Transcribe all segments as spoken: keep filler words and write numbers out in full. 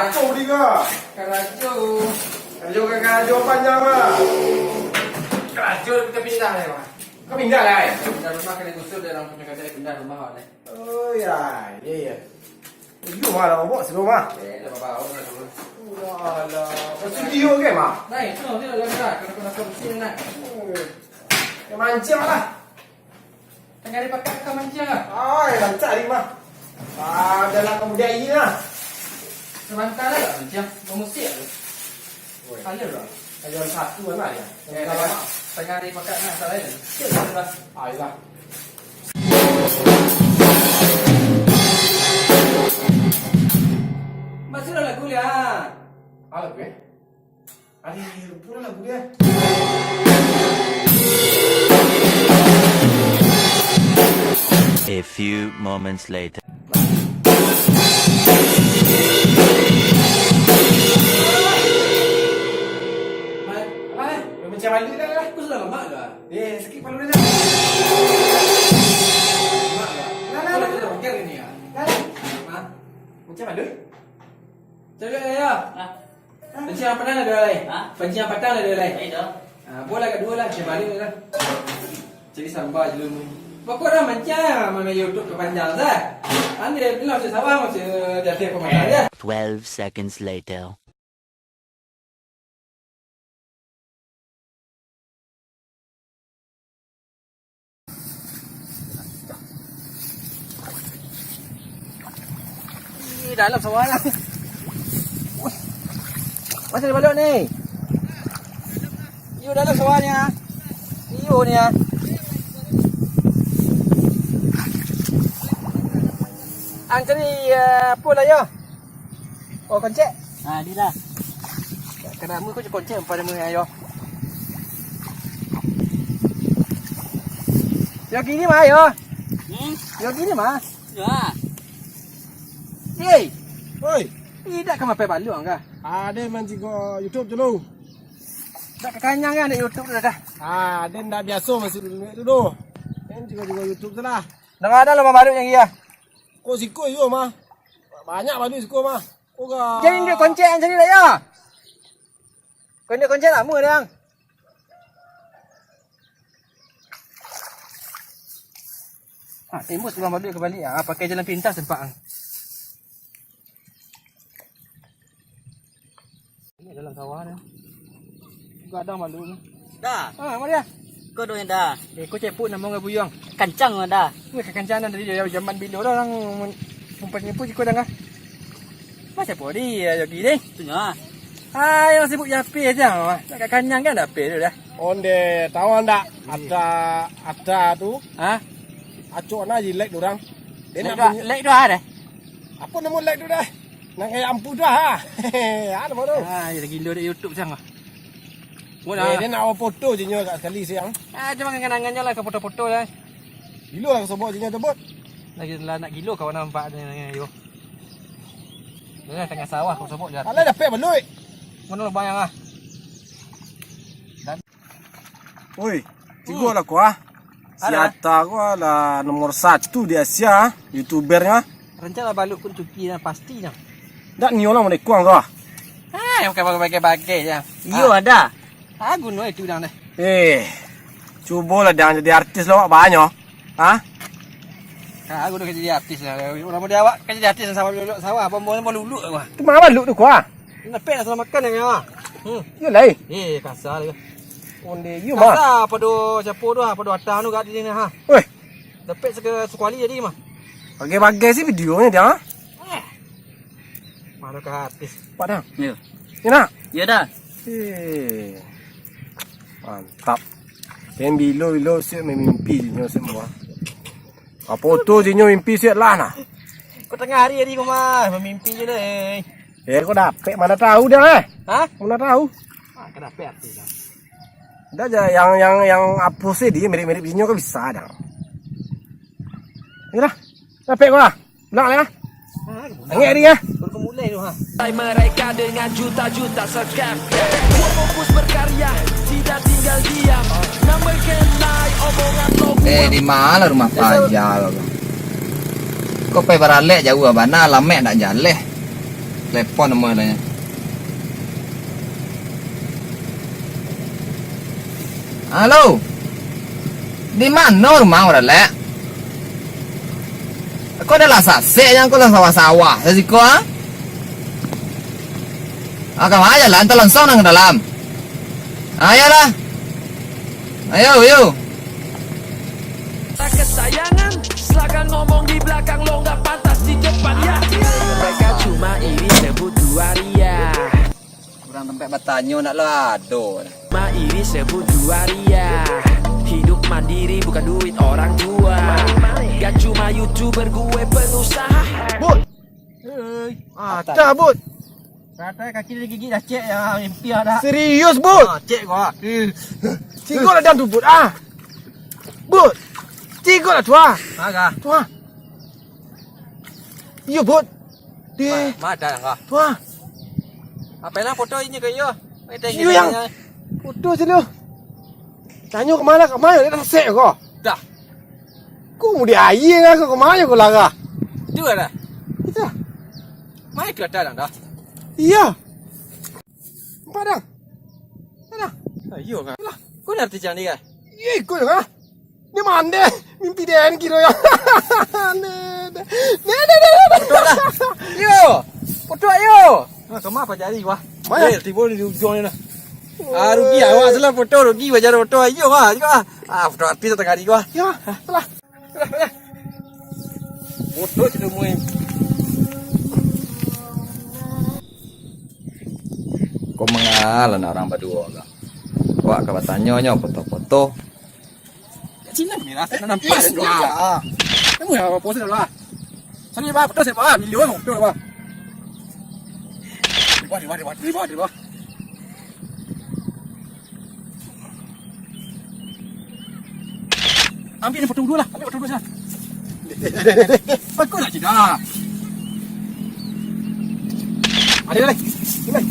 Karajo budi ko. Karajo. Karajo ka karajo panjang, mah. Karajo kita pindah ya, mah. Kau pindah lah, eh? Pindah rumah, kena gusur dari orang punya kata pindah rumah, awak ni. Oh, ya, ya, ya. Iyo, mah, lah, bawa situ, mah. Eh, dah bawa, dah bawa. Walah, studio ke, mah? Nah, itu, dia dah, dah, dah. Kena, kena konsumsi, nah. Hmm. Ya, mancing lah. Tangah ari pakak ka mancing lah. Ai, rancak ari mah. Ah, dah lah kamu dai lah. Sabanta lah mancing, bamusik lah. Oi. Ayo lah. Ayo satu lah ya. Eh, tangah ari pakak nak salah ya. Cik lah. Ai lah. Masih ada lagu ya? Alah, eh. Alah, lupa lah lagu dia. A few moments later. Mai, mai. Macam mana dah lah? Aku sudah lemak dah. Eh, sakit kepala dah. Lemak dah. Lah, lah, lah. Aku dah pegang ini ya. Lah, lah. Hah? Macam mana? Cakap ya. Hah? Pancing yang patang lah dua lai. Ha? Pancing yang patang lah dua lai. Baik, dah. Ha, buat lah kat dua lah, macam balik lah. Cari sambal je dulu. Pokok dah mancang, main YouTube tu panjang dah. Anda bilang macam sawah, macam jatuh pematang je. Twelve seconds later. Ih, dalam sawah lah. Wah. Masih ada balok ni. Iyo, dalam sawah ni ah. Iyo ni ah. Ang cari, eh, apa lah yo? Oh, koncek. Ah, di lah. Kana mu ko koncek pada mu ayo. Yo gini mah yo. Hmm? Yo gini mah. Ya. Hei. Oi. Idak ka mapai baluang kah? Ade mancing ko YouTube dulu. Dak kakanyang kan dek YouTube tu dah. Ah, den dak biaso masuk dulu tu doh. Den juga juga YouTube tu lah. Dah ada lo baru yang iya. Ko siko iyo mah. Banyak baluik siko mah. Ko ka. Jadi dia koncek yang cari dah ya. Kau ni koncek lama dah. Ha, tembus pulang balik ke balik. Ha, pakai jalan pintas tempat. Ini dalam sawah ni. Gadang malu ni. Dah. Ha, mari ah. Kau dong dah. Eh, kau cepuk nama ngai buyuang. Kancang dah. Ni kancang dari zaman bilo dah orang mumpan nyepu jiko dah kah. Macam apa dia jogi ni? Tu nya. Hai, masih sibuk jape aja. Nak kanyang kan dah pe tu dah. Onde, tahu ndak? Ada, ada tu. Ha? Acok na ji like orang. Dia nak like tu, like tu ada. Apa nama like tu dah? Nang kayak ampu tu ha. Ha nama tu? Ha, dia gilo dek YouTube sang. Buat eh, dah. Dia nak foto je nyo kat sekali siang. Ah, cuma kenangan nyo lah ke foto-foto lah. Gilo lah sobok je nyo tebut. Lagi lah nak gilo kawan nampak ni dengan yo. Dah tengah sawah kau sobok je. Alah dapek baluik. Mana lubang yang ah? Oi, tigo lah ko ah. Si Ata ko lah nomor satu di Asia, YouTuber-nyo. Rancak lah baluik pun cuki lah, pasti lah. Dak nio lah mulai kuang ko. Ah, yang pakai bagai-bagai je. Iyo ada. Ah, guno itu dang deh. Eh, cubolah dang jadi artis lo banyak. Ha? Ah, guno jadi artis lah. Orang muda awak kan jadi artis sama dulu sawah apa mau mau lulu wah. Tu mah baluik tu ko ah. Napek nak salah makan yang awak. Hmm. Yo lai. Eh, kasar lah. Onde yo mah. Kasar apa do siapa tu apa do atang tu gak di sini ha. Weh. Dapek seke sekuali jadi mah. Bagai-bagai sih videonyo dia. Eh. Mana ka artis? Pak dah. Yo. Ni nak? Yo dah. Eh. Mantap. Yang bilo-bilo siap memimpi je nyo semua. Apa tu je nyo mimpi siap lah nah. Kau tengah hari tadi kau mah memimpi je dah. Eh. Eh kau dapek mana tahu dah eh. Ha? Mana tahu? Ah, kau dapek artis dah. Dah aja yang yang yang apa sih dia mirip-mirip je nyo kau bisa dah. Yalah. Dapek kau lah. Pulang lah. Angek dia. Baru mulai tu ha. Mereka dengan juta-juta subscribe. Gua fokus berkarya, tidak tinggal diam. Number can lie, omongan lo. Eh, di mana rumah Fajar? Kau pai baralek jauh bana, lamek nak jaleh. Telepon nomor lain. Halo. Di mano rumah urang, Lek? Ko ado lah sasek, jan ko lah sawah-sawah sasiko, ah. Ah, ka ma jalan, talansong nan ka dalam. Ah, iyolah. Ayo, yo. Kesayangan, silakan ngomong di belakang lo, nggak pantas di depan, ya. Mereka cuma iri sebut juaria. Kurang tempat batanyo nak lo ado. Cuma iri sebut juaria. Hidup mandiri bukan duit orang tua. Gak cuma YouTuber, gue pengusaha. Bud. Hei. Ah, dah, Bud. Rata kaki dia gigit dah, cek ya, mimpi ada. Serius, Bud? Ah, cek gua. Eh. Cigok lah dan tu, Bud. Ah. Bud. Cigok lah tu, ah. Agak. Tu, ah. Iyo, Bud. Deh. Ma-, madan kah? Tu, ah. Apa lah foto ini ke iyo? Iyo, yang foto sini. Tanyo kemana, kemana? Dia dah sek kau. Dah. Ku mudik aia ngah ko, kamayo ko larah? Itu lah. Itu lah. Main ke dah, dah? Iya. Nampak dah? Dah. Ah, iyo kan? Lah, kau ni artis jangan dia. Iya, ikut lah. Dia mandeh. Mimpi dia ni kira ya. Deh, deh. Deh, deh, deh, deh. Betul lah. Yo. Betul yo. Nah, kemah apa jari gua? Mana? Eh, timbul di ujung ni nah. Ah, rugi awak salah foto, rugi bajar foto. Iyo, wah, juga. Ah, foto artis tengah hari gua. Ya, salah. Foto cedemui. Ko mangalah nak urang baduo ko? Awak ka batanyo nyo foto-foto. Cina merah, nak nampak. Kamu ya apa pose lah? Sini, Pak, foto siapa? Milion foto, Pak. Di bawah, di bawah, di bawah, di bawah, di bawah. Ambil ni foto dulu lah. Ambil foto dulu sana. Bagus lah cina. Ada lagi. Sini.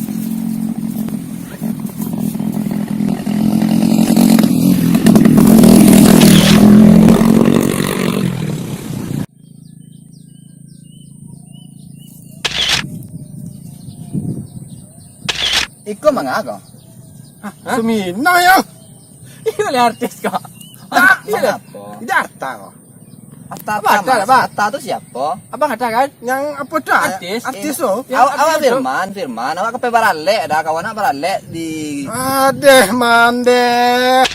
Iko manga ko? Hah? Sumino yo. Iyo lah artis ko. Artis lah. Mangapa? Tidak harta ko. Harta apa, Mas? Harta tu siapa? Abang harta kan? Yang apa tu? Artis. Artis tu. Yang awak, awak artis tu. Firman, Firman, awak ka pai baralek dah, kawan nak baralek di. Adeh, mandeh.